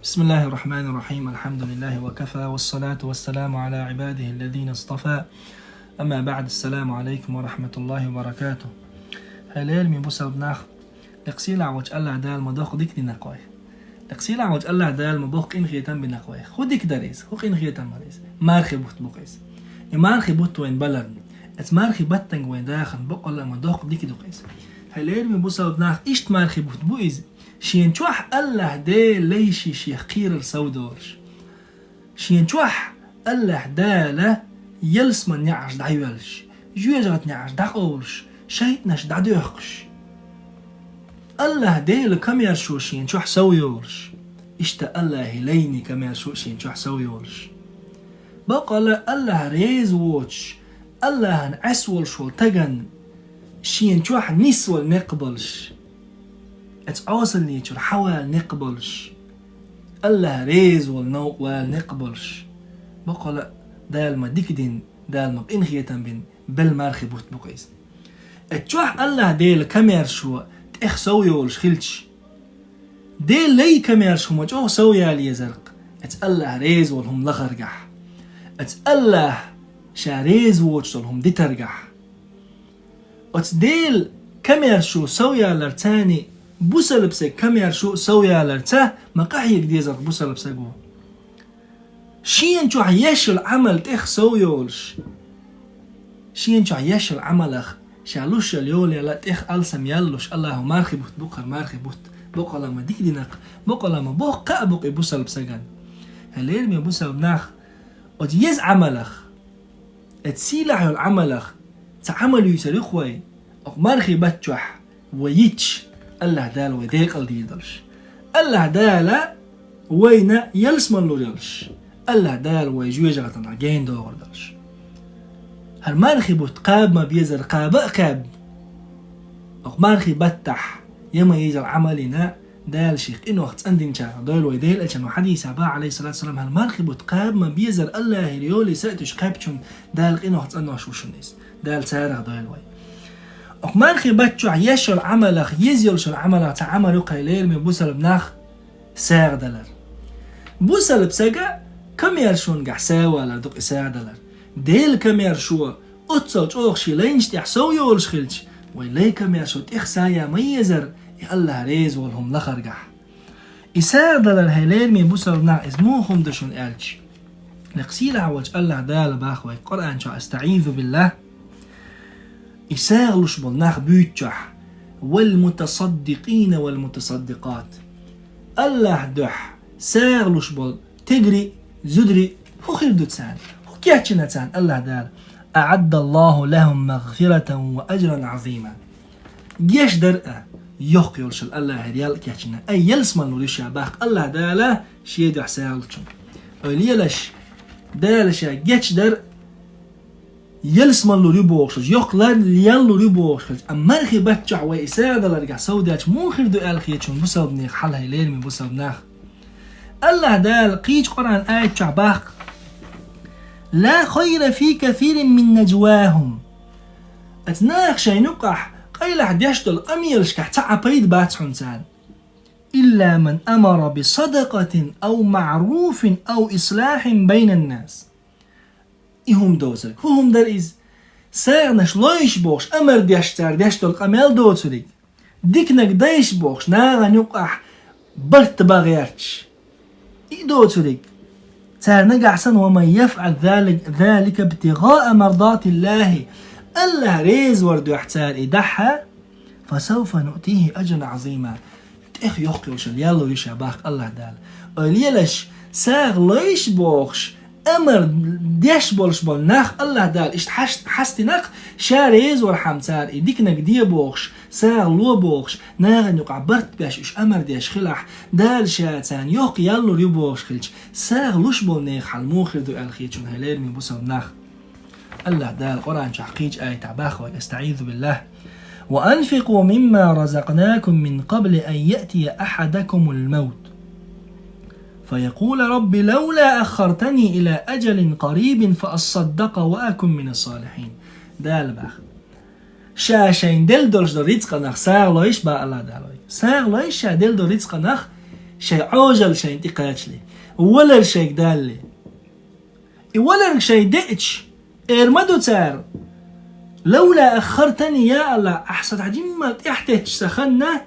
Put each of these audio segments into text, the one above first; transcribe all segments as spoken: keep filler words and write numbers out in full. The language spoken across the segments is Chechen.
بسم الله الرحمن الرحيم. الحمد لله وكفى، والصلاة والسلام على عباده الذين اصطفى. أما بعد، السلام عليكم ورحمة الله وبركاته. Хьалелми бусалба нах, лекха сийлахь волчу АллахӀ Дала ма доккха дика динарг вай. Лекха сийлахь волчу АллахӀ Дала ма боккха къинхетам бинарг вай. ХӀун дика дара иза? ХӀун къинхетам бара иза? Мархи бутт бу-кх иза. И мархи бутт вайна баларна, оцу мархи баттанга вайна дахарна бакъалла а ма доккха дика ду-кх иза. Хьалелми бусалба нах, иштта мархи бутт бу иза. Шен чохь АллахӀ Делан лайш шех кхерар сов йолуш. Шен чохь АллахӀ Дала ялсаман неӀарш дӀайоьллуш, жоьжахатин неӀарш дӀакъовлуш, шайтӀанаш дӀадоьхкуш. АллахӀ Делан комаьршо шен чохь сов йолуш. Иштта АллахӀан лайнийн комаьршо шен чохь сов йолуш. Бакъалла АллахӀ реза воцуш, АллахӀана Ӏеса волуш волу стагана шен чохь нисвала некъ болуш. Оцу Ӏесаллин чуьра хьавала некъ болуш, АллахӀ реза волу новкъа вала некъ болуш. Бакъалла Дала ма дика дина, Дала ма къинхетам бина, белла мархи бутт бу-кх иза. Оцу чохь АллахӀ Делан комаьршо тӀех сов йолуш хилча, Делан лай комаьрша хӀума чӀогӀа сов яла езар-кх, оцу АллахӀ реза волу хӀума лахаргахь, оцу АллахӀ ша реза воцуш долу хӀума дитаргахь. Оцу Делан комаьршо сов яларца, бусалба стеган комаьршо сов яларца ма къахьега дезар-кх бусалба стага. Шена чохь еш йолу Ӏамал тӀех сов йолуш, шена чохь еш йолу Ӏамалах ша луш йолу йолалла тӀех алсам яллуш, АллахӀа мархи бутт бу-кх хӀара мархи бутт, бакъалла ма дика динарг, бакъалла ма боккха а бу-кх и бусалба стагана. Хьалелми бусалба нах, оцу еза Ӏамалах, оцу сийлахь йолу Ӏамалах цхьа Ӏамал юьйцур ю-кх вай, окху мархи бутт чохь вай йитча, АллахӀ Дала вай декъала дийр долуш. АллахӀ Дала вайна ялсаман лур йолуш, АллахӀ Дала вай жоьжахатинах гена догӀур долуш. ХӀара мархи бутт кхаба ма безара кхаба а кхаьбна, окху мархи баттахь ян ма йийзал Ӏамал йина, Дала шех къинойх цӀандинчарах дойла вай. Делан Элчано хьадисехь боху, Ӏалайхиссалату вассалам, хӀара мархи бутт кхаба ма безара АллахӀера йолий са а туьйсуш кхаьбчунна Дала къинойх цӀанош ву шуна иза. Дала царах дойла вай. Окху мархи бутт чохь еш йолу Ӏамалах, еза йолуш йолу Ӏамалах цхьа Ӏамал ю-кх, хьалелми бусалба нах, сагӀа далар. Бусалба стага комаьршонгахь сов валар ду-кх и сагӀа далар. Делан комаьршо оццул чӀогӀа шен лайнаш тӀехь сов йолуш хилча, вай лайн комаьршо тӀех сов яла ма езара и АллахӀ реза волу хӀума лахаргахь. И сагӀа далар, хьалелми бусалба нах, иза муха хӀума ду шуна аьлча, лекха сийлахь волчу АллахӀ Дала боху вайга Къуръан чохь, астаӀизу биллахӀ, и сагӀа луш болу нах буьйцучохь: «Вал мутасаддикъина вал мутасаддикъат». АллахӀан дуьхьа сагӀа луш болу тегарий, зударий, хӀун хир ду царна? ХӀун кечйина царна АллахӀ Дала? «АӀаддаллахӀу лахӀум магъфиратан ва ажран Ӏазима». Гечдар а, йоккха йолуш йолу АллахӀера ял а кечйина, ай, ялсаман лур ю ша боху АллахӀ Дала шен дуьхьа сагӀа лучунна. Ой, лелаш, Дала ша гечдар а, ялсаман лур ю бохуш хилча, йоккха ял лур ю бохуш хилча, амма мархи бутт чохь вай и сагӀа даларгахь сов даьлча муха хир ду аьлла хеташ бусалба нехан хьал, хьалелми бусалба нах. АллахӀ Дала кхечу Къуръан аят чохь боху: «Ла хайра фи касирин мин нажвахӀум». Оцу наха шайна юкъахь къайлахь деш долу къамелашкахь цхьа а пайда бац хьуна царна. «Илла ман амара би садакъатин ав маӀруфин ав ислахӀин байнан нас». И хӀума доцург. ХӀун хӀума дара иза? СагӀанаш лойша бохуш, амар деш, цара деш долу къамел доцург. Диканиг дайша бохуш, нахана юкъахь барт бан гӀерташ. И доцург. Цара нагахь санна: «Ва ман яфӀал залик-, залика ибтигъаа мардатиллахӀи». АллахӀ реза вар дуьхьа цара и дахь, «фасавфа нуътихӀи ажран Ӏазима». ТӀех йоккха йолуш йолу ял лур ю ша боху АллахӀ Дала. Ой, лелаш, сагӀа лойша бохуш, амар деш болуш болу нах АллахӀ Дала иштта хьаш-, хьастинарг, ша реза вархьама цара и диканиг де бохуш, сагӀа ло бохуш, нахана юкъахь барт беш уьш амар деш хилахь, Дала ша царна йоккха ял лур ю бохуш хилча, сагӀа луш болу нехан хьал муха хир ду аьлла хеташ хьуна, хьалелми бусалба нах. АллахӀ Дала Къуръан чохь кхечу аятехь боху вайга, астаӀизу биллахӀ: «Ва анфикъу мимма разакънакум мин къабли ан яътия ахьадакумул мавт, фаякъула: Рабби, лавла аххартани ила ажалин къарибин фа ассаддакъа ва акун минас салихӀин». Дала боху: ша шайна делла долуш долу рицкъанах сагӀа лойша боху АллахӀ Дала вайга. СагӀа лойша ша делла долу рицкъанах, Шайн Ӏожалла шайна тӀекхачале, валар шайга далале. И валарг шайна деача, эр ма ду цара: «Лавла аххартани, я АллахӀ, ахь са дӀа жимма тӀехьатетташ са ханна,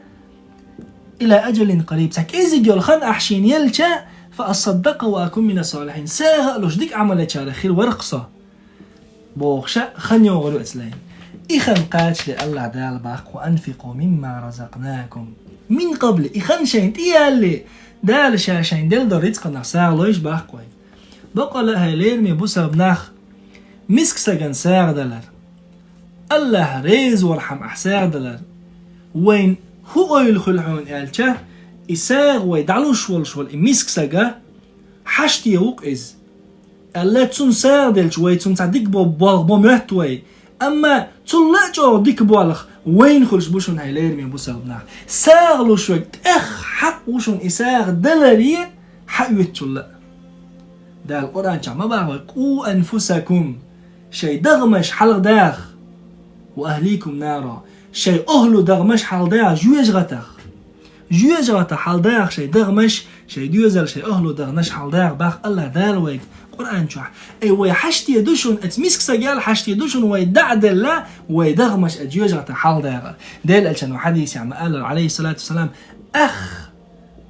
ила аджалин къариб, цхьа кӀезига йола хан ахь шийна елча, фа асаддакъа ва акун мина салихӀин, сагӀа а луш, дика Ӏамал ечарех хир вар-кх со», бохуш а хан йогӀур ю оцу лайна. И хан кхачале АллахӀ Дала баккха: «Ва анфикъу мимма разакънакум». Мин къабли, и хан шайна тӀеялале, Дала Ша шайна делла долу рицкъанах сагӀа лойш баккха вай. Бакъала, хӀай лераме бусалба нах, миска сагана сагӀа далар. АллахӀ реза вархьама ахь сагӀа далар. Вайна хӀун ойла хуьлу хьуна аьлча, и сагӀа вай дӀалуш волуш волу и миска сага хьашт е ву-кх иза. Аьлла, цунна сагӀа делча, вай цунна цхьа дика бо-, болх бо моьтту вай. Амма цул а чӀогӀа дика болх вайна хуьлуш бу шуна, хӀай лераме бусалба нах. СагӀа луш верг тӀех хьакъ ву шуна и сагӀа даларе, хьаоьцучул а. Дала Къуръан чохь ма боху вай: «Къу анфусакум», шайн дагӀмаш хьалха даха, «ва ахликум наро», шайн охӀлу дагӀмаш хьалха даха жоьжахатах. Жоьжахатах хьалха даха шайн дагӀмаш, шайн доьзал, шайн охӀлу дагӀмаш хьалха даха боху АллахӀ Дала вайга Къуръан чохь. Ай, вай хьашт е ду шуна, оцу миска сагал хьашт е ду шуна вай дӀа а делла, вай дагӀмаш оцу жоьжахатах хьалха дахар. Делан Элчано хьадисехь ма-аллара, Ӏалайхиссалату вассалам: «Ах,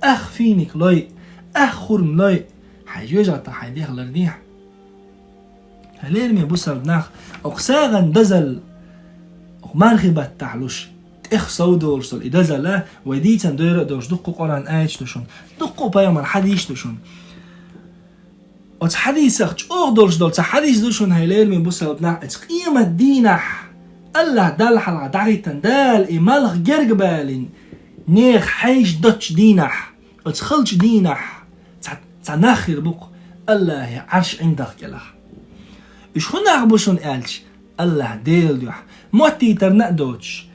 ах, финик лой, ах, хурма лой, хьайн жоьжахатах хьайн дегӀ лардехьа». Хьай лераме бусалба нах, окху сагӀан дозалла, окху мархи баттахь луш, тӀех сов долуш долу и дозалла, вай дийцина дойра а долуш, дуккха а Къуръан аяташ ду шуна, дуккха а пайхамар хьадисаш ду шуна. Оцу хьадисах чӀогӀа долуш долу цхьа хьадис ду шуна, хьай лераме бусалба нах, оцу къемат дийнахь, АллахӀ Далла хьалха дӀахӀиттина, Дала и малх герга балийна, нехан хьаьжа доцучу дийнахь, оцу халчу дийнахь цхьа, цхьа нах хир бу-кх АллахӀан Ӏарш ӀиндагӀ кӀелахь. Уьш хӀун нах бу шуна аьлча, АллахӀ Делан дуьхьа моттийтарна а доцуш,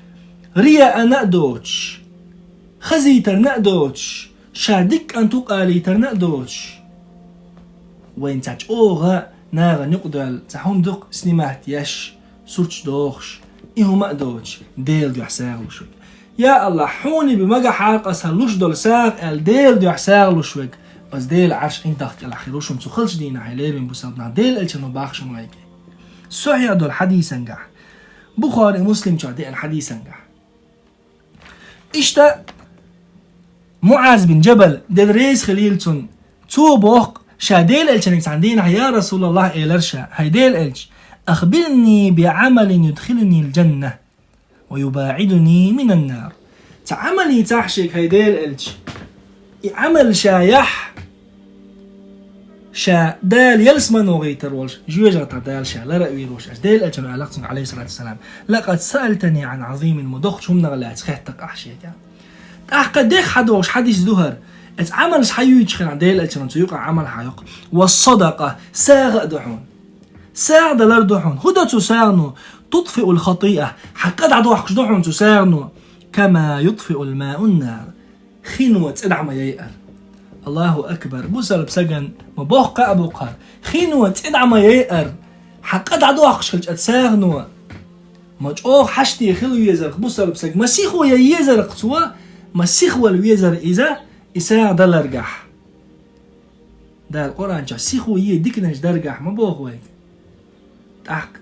рияъна а доцуш, хазийтарна а доцуш, ша дика кӀант ву-кх алийтарна а доцуш. Вайна цхьа чӀогӀа нахана юкъадоьлла цхьа хӀума ду-кх снимать еш, сурташ дохуш, и хӀума а доцуш, Делан дуьхьа сагӀа луш верг. Я АллахӀ, хьуна бен магахьара-кх аса луш долу сагӀа аьлла, Делан дуьхьа сагӀа луш верг, оцу Делан Ӏарш ӀиндагӀ кӀелахь хир ву шуна цу халчу дийнахь, хьай лераме бусалба нах, Делан Элчано боху шуна вайга. Сахьихь долу хьадисан гахь, Бухари, Муслим чохь деана хьадисан гахь. Иштта МуӀаз бин Джабал, Дела реза хилийла цунна, цо боху-кх ша Делан Элчанга цхьана дийнахь: «Я РасулаллахӀ», элира ша, хӀай Делан Элча, «ахбирни би Ӏамалин юдхилунил джанна ва юбаӀидуни минан нар». Цхьа Ӏамал ийцахь шега, хӀай Делан Элча. И Ӏамал ша яхь, ша Дала ялсамане вохуьйтур волуш, жоьжахатах Дала ша лара а вийр волуш, аш Делан Элчано аьлла-кх цуьнга, Ӏалайхиссалату вассалам: «Лакъад саалтани Ӏан Ӏазимин», ма доккхачу хӀуманах лаьцна хетта-кх ахь шега. ТӀаккха дехьа хьадохуш хьадис ду хӀара. Оцу Ӏамалаш хьан юьйцуш хилахь, Делан Элчано цу юкъахь Ӏамал хьан йоккху. «Ва садакъа», сагӀа а ду хьуна. СагӀа далар ду хьуна. ХӀун ду цу сагӀано? «Тутфиул хатиа», хьан къа дӀадохкуш ду хьуна цу сагӀано. «Кама ютфиул маун нар». Хино цӀе дӀа ма яйар. Аллаху акбар. Бусалба сагана ма боккха а бу-кх хӀара. Хино цӀе дӀа ма яйар. Хьан къа дӀадохкуш хилча оцу сагӀано, ма чӀогӀа хьаштий хила везар-кх бусалба саг. Ма сихо ян езар-кх цо, ма сихвала везар иза, и сагӀа даларгахь. Дала Къуръан чохь сихо е диканаш даргахь ма боху вайга. ТӀаккха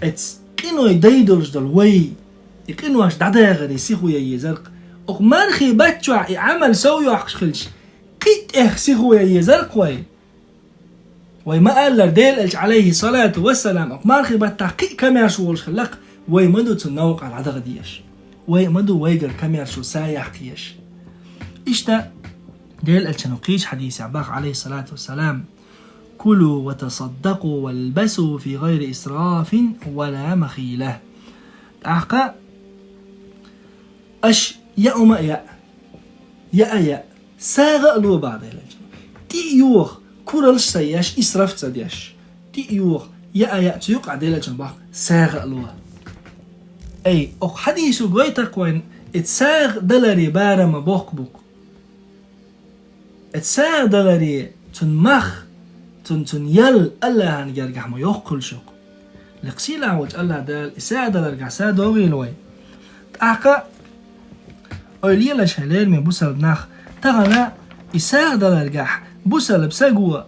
эцу къиной дай долуш долу вай, и къинош дӀадахаре сихо ян езар-кх. Окху мархи баттахь и Ӏамал сов йохкуш хилча, кхин а тӀех сихо ян езар-кх вай. Вай ма-аллара, Делан Элча, Ӏалайхиссалату вассалам, окху мархи баттахь кхин а комаьрша волуш хилла-кх, вай ма ду цу новкъахь дӀадаха дезаш. Вай ма ду вайгара комаьршо са яккха езаш. Иштта Делан Элчано кхечу хьадисехь боху, Ӏалайхиссалату вассалам: «Кулу ва тасаддакъу валбасу фи гӀайри исрафин ва ла махила». ТӀаккха аша яа хӀума а яа, яа а яа, сагӀа а ло, боху Делан Элчано. ТӀе а йоха, кураллаш а ца еш, исраф а ца деш. ТӀе а йоха, яа а яа, цу юкъахь Делан Элчано боху, сагӀа а ло. Ай, окху хьадисо гойту-кх вайна, и сагӀа даларе барам ма боккха бу-кх. Эцу сагӀа даларе цуьнан мах, цуьнан, цуьнан ял АллахӀан гергахь ма йоккха хуьлуш ю-кх. Лекха сийлахь волчу АллахӀ Дала и сагӀа даларгахь са догӀийла вай. ТӀаккха ойла елаш, хьай лераме бусалба нах, Тахана и сагӀа даларгахь бусалба саго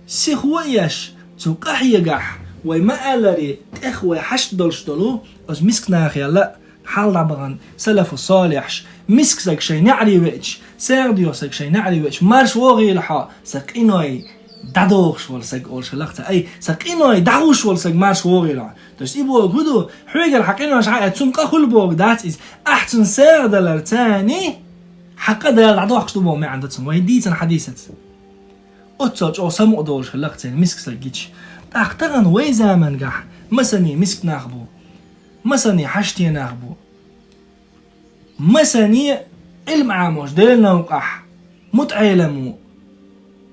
сихо а еш, цу къахьегахь, вай ма-аллара, тӀех вай хьашт долуш долу оцу миска нахаелла хьал дӀабахана салафу солихьаш, миска саг шайн неӀаре веача, сагӀа доьху саг шайн неӀаре веача, марша вогӀийла хьо, сан къиной дӀадохуш волу саг олуш хилла-кх цара. Ай, сан къиной дӀахьуш волу саг марша вогӀийла хьо. То есть и бохург хӀун ду, хьоьгара хьан къинош хьаэцча, цунна къа хуьлу бохург дац иза. Ахь цунна сагӀа даларца, хьан къа Дала дӀадохкуш ду боху маьӀна ду цунна, вайн дийцина хьадисаца. Оццул чӀогӀа самукъа долуш хилла-кх церан миска саг гича. ТӀаккха тахана вай заманахь масане миска нах бу, масане хьаштенах бу, масане Ӏилма Ӏамош, Делан новкъахь мутаӀелам ву,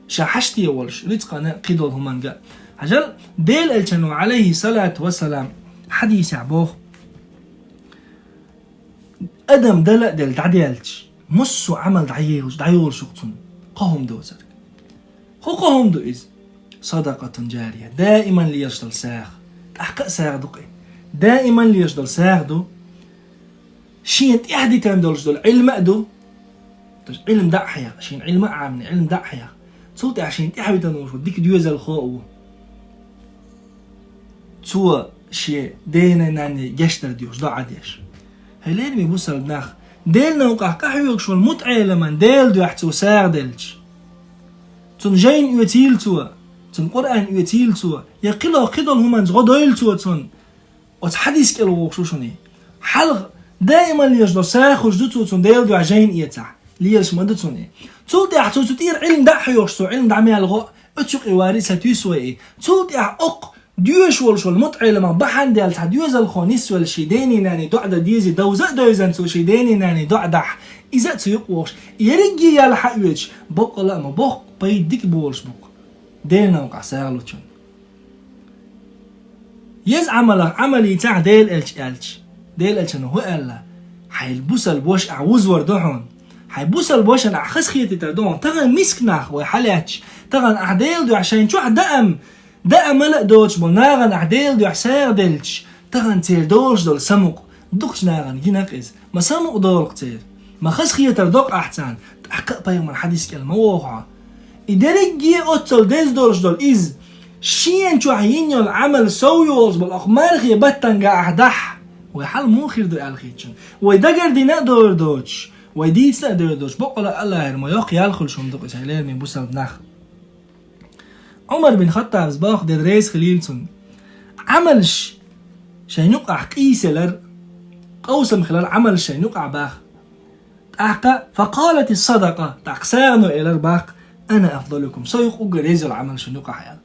ша хьаште волуш, рицкъана кхидолу хӀуманга. Хьажал, Делан Элчано, Ӏалайхи салату ва салам, хьадисехь боху: адам дала а делла дӀаделча, массо а Ӏамал дӀайолуш, дӀайолуш ю-кх цунна кхо хӀума доцург. ХӀун кхо хӀума ду иза? Садакъатун жария, даиман лелаш долу сагӀа. ТӀаккха а сагӀа ду-кх и. Даиман лелаш долу сагӀа ду. Шена тӀаьхьа дитина долуш долу Ӏилма а ду. Ӏилма дӀа а хьеха, шена Ӏилма а Ӏамина, Ӏилма дӀа а хьеха. Цул тӀаьхьа шена тӀаьхьа витина волуш волу дика доьзалхо а ву. Цо шен дена-нанна гечдар доьхуш, доӀа деш. Хьай лераме бусалба нах, Делан новкъахь къахьоьгуш волу мутаӀеламан Делан дуьхьа цо сагӀа делча, цунна жайна оьцийла цо, цунна Къуръан оьцийла цо, я кхидолу, кхидолу хӀуманца гӀо дойла цо цунна, оцу хьадис кӀел вогӀуш ву шуна и. Хьалха даиман лелаш долу сагӀа хуьлуш ду цо цунна Делан дуьхьа жайна эцахь, лелаш ма ду цунна и. Цул тӀаьхьа цо цу тӀера Ӏилма дӀа а хьоьхуш, цо Ӏилма дӀа мел гӀо, оцу юкъе вари ца туьйсу вай и. Цул тӀаьхьа оккха доьшуш волуш волу мутаӀелама бахьана даьлла цхьа доьзалхо нисвелла шен дена-нанна доӀа дан дезий, довза а девзина цо шен дена-нанна доӀа дахь, иза а цу юкъа вогӀуш, ерриге яла хьаоьцуш, боккъала а ма боккха пайда дика болуш бу-кх Делан новкъахь сагӀа лучун. Еза Ӏамалах Ӏамал йийцахь Делан Элча аьлча, Делан Элчано хӀун аьлла? Хьайн бусалба ваша ахь вузвар ду хьуна. Хьайн бусалба вашана ахь хазахетийтар ду хьуна. Тахана миска нах вай хьалаьцча, тахана ахь Делан дуьхьа шайна чохь даам, даамал а доцуш болу нахана ахь Делан дуьхьа сагӀа делча, тахана церан долуш долу самукъа дукхачу нахана гина-кх иза. Ма самукъа долу-кх церан. Ма хазахетар до-кх ахь царна, тӀаккха а пайхамаран хьадис кӀел ма вогӀу хьо. И дерриге оццул деза долуш долу иза, шена чохь йина йолу Ӏамал сов йолуш болу окху мархин баттанга ахь дахь, вай хьал муха хир ду аьлла хетачунна, вай дагардина а дойр доцуш, вай дийцина а дойр доцуш, боккъала а АллахӀера ма йоккха ял хуьлуш хӀума ду-кх иза, хьай лераме бусалба нах. Ӏумар бин Хаттабас боху, Дела реза хилийла цунна: Ӏамалш шайн юкъахь къийсалар, къовсам хилар Ӏамалш шайн юкъахь баха. ТӀаккха, факъалати садакъа, тӀаккха сагӀано элар баха: ана афдалукум, со ю-кх уггар еза йолу Ӏамал шун юкъахь аьлла.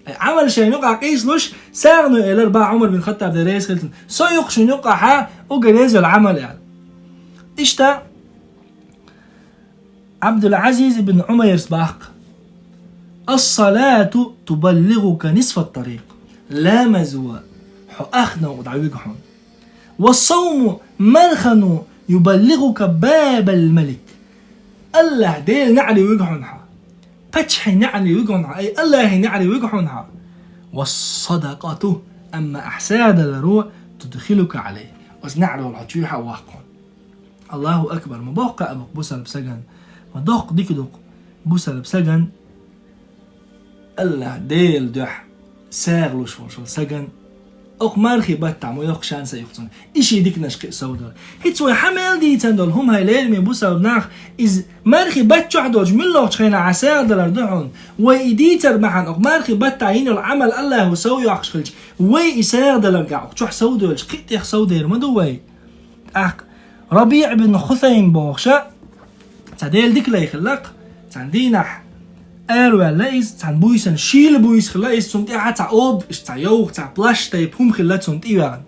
Ай, Ӏамал шайн юкъахь къийсалуш, сагӀано элар баха Ӏумар бин Хаттаб, Дела реза хилийла цунна: со ю-кх шун юкъахь уггар еза йолу Ӏамал аьлла. Иштта, Абдул-Азиз ибн Умайрс баха: «Ас-салату тубаллигъука нисфат-тарикъ». Ламаз ву хьо ах новкъа дӀавига хьуна. «Ва ас-савму мархану юбаллигъука бабал малик». АллахӀ Делан неӀаре вига хьуна хьо. Паччахьан неӀаре вига хьуна хьо. Ай, АллахӀан неӀаре вига хьуна хьо. «Ва ас-садакъату», амма ахь сагӀа даларо, «тудхилука Ӏалайхи». Оцу неӀарал хьо чуьйхьа а ваккха хьуна. Аллаху акбар! Ма боккха а бу-кх бусалба сагана, ма доккха дика ду-кх бусалба сагана, АллахӀ Делан дуьхьа сагӀа луш волуш волу сагана, окху мархи баттахь ма йоккха шанс а ю-кх цунна, и шен диканаш кхин а совдала. ХӀинца вай хьан мел дийцина долу хӀума, хьай лераме бусалба нах, иза мархи батта чохь долчу муьлххачу хенахь ахь сагӀа далар ду хьуна. Вай и дийцар бахьана, окху мархи баттахь йина йолу Ӏамал АллахӀа сов йоккхуш хилча, вай и сагӀа даларгахь окху чохь совдоьлча, кхин а тӀех совдер ма ду вай. ТӀаккха РабиӀ бин Хусайм бохуша, цхьа Делан дика лай хилла-кх, цхьана дийнахь араваьлла иза, цхьана буьйсанна, шийла буьйса хилла иза, цунна тӀехьа цхьа оба, иштта цхьа йовха, цхьа плащ тайпа хӀума хилла цунна тӀе а ваьхна.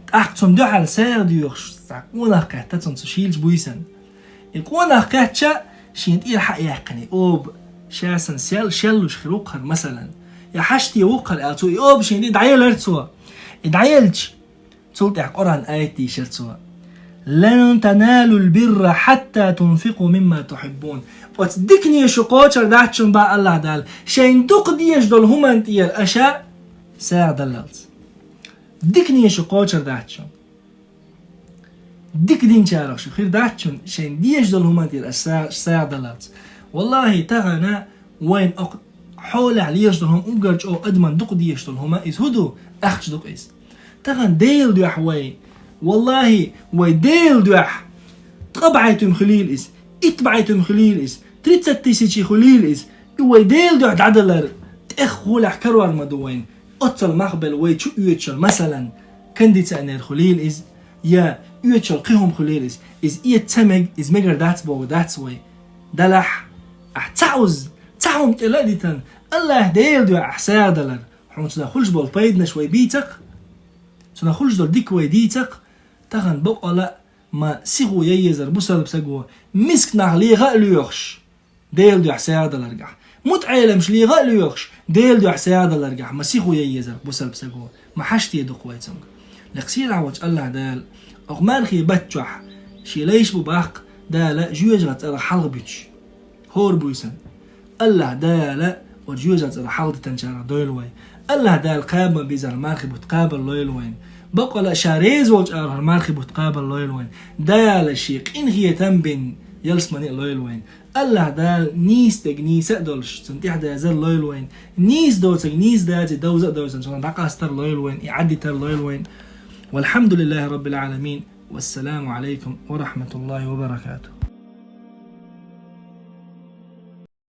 ТӀаккха цунна дуьхьал сагӀа доьхуш, цхьа къонах кхетта цунна цу шийлачу буьйсанна. И къонах кхетча, шена тӀера хьа а яьккхина и оба, ша санна сел-, шеллуш хир ву-кх хӀара, масалан, я хьаште ву-кх хӀара аьлла, цо и оба шена тӀе дӀаелира цо. И дӀаелча, цул тӀаьхьа Къуръан аят дийшира цо: «Лан таналул бирра хьатта тунфикъу мимма тухьиббун». Оцу дикане шу кхочур дац шуна, боху АллахӀ Дала, шайна дукха дезаш долу хӀуманна тӀера аша сагӀа даллалц. Дикане шу кхочур дац шуна. дика динчарах шу хир дац шуна, шайн дезаш долу хӀуманна тӀера ас са-, сагӀа даларца. Валлахьи, тахана вайн окху хьолехь лелаш долу хӀума уггар чӀогӀа адаман дукха дезаш долу хӀума иза хӀун ду? Ахча ду-кх иза. Тахана Делан дуьхьа вай, валлахьи, вай Делан дуьхьа ткъа бӀе туьма хуьлийла иза, итт бӀе туьма хуьлийла иза, тридцать тысячи хуьлийла иза, и вай Делан дуьхьа дӀадалар тӀех хьолехь карор ма ду вайн. Оццул мах белла вай чу оьцуш йолу, масалан, кондиционер хуьлийла иза, я оьцуш йолу кхин хӀума хуьлийла иза. Иза эца ца мега, иза мегар дац бохург дац вай. Делахь, ахь цхьа уза, цхьа хӀума тӀе ла а дитина, АллахӀ Делан дуьхьа ахь сагӀа далар, хьуна цунах хуьлуш болу пайданаш вай бийца-кх, цунах хуьлуш долу дика вай дийца-кх, тахана бакъволу а ма сихо ян езар бусалба саго, миска нах леха а лоьхуш, Делан дуьхьа сагӀа даларгахь. МутаӀеламаш леха а лоьхуш, Делан дуьхьа сагӀа даларгахь, ма сихо ян езар бусалба саго, ма хьашт де ду-кх вай цуьнга. Лекха сийлахь волчу АллахӀ Дала, окху мархин баттахь, шен лайш бу баккха, Дала жоьжахатин цӀарах хьалха буьтуш. ХӀора буьйсанна. АллахӀ Дала оцу жоьжахатин цӀарах хьалха дитинчарах дойла вай. АллахӀ Дала кхаба ма беззара мархин бутт кхабар лойла вайн. Бакъволу а ша реза волчу агӀор хӀара мархин бутт кхабар лойла вайн. Дала шен къинхетам бина ялсамане а лойла вайн. АллахӀ Дала нийса дерг нийса а долуш, цунна тӀаьхьадазар лойла вайн. Нийса доцург нийса даций, довза а довзуш, цунах дӀакъастар лойла вайн, и Ӏадитар лойла вайн. Валхьамдулиллахьи Раббил Ӏаламин. Вассаламу Ӏалайкум ва рахьматуллахьи ва баракатухь.